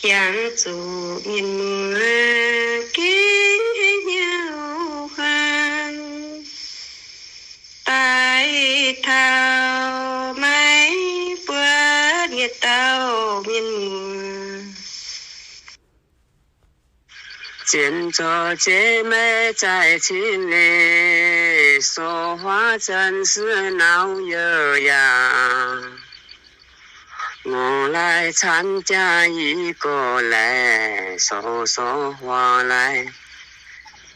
jangx zuqc mienh muoz gengh hnyouv huaang. Daaih taux maiv buatc yietc dauh mienh muoz, zien zoux jeiv meih zaih cin leiz, sox huaav zanc si nauv youh yaac. Ngongh laih camv jaa i gorx laih, sox sox huaav laih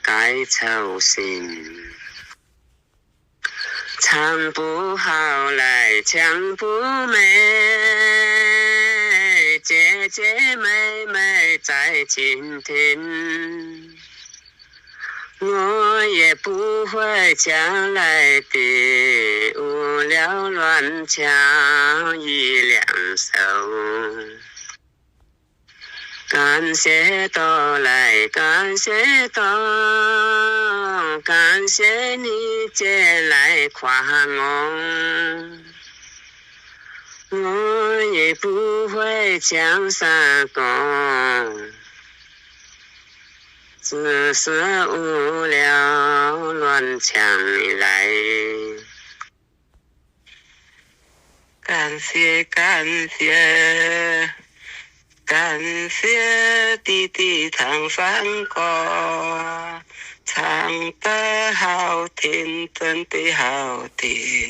gaaix caux sin. Cangx buv hauh laih qangx buv meih, jeiv jeiv meih meih zaih cin tin. Ngoi yie buv hueiv qangx laih dic, uv liauv luonx qangx yie liangx sou. 感谢 dorh laih 感谢 dorh, 感谢 ni jiex laih kuaaiv ngongh. Ngoi yie buv hueiv qangx saah gorngv, zuqc suov uv liauv luonx qangx laih. 感谢, 感谢, 感谢 diqc diqc cangx fangv gorx, cangx daaih hauh tin, zuonx deix hauh tin.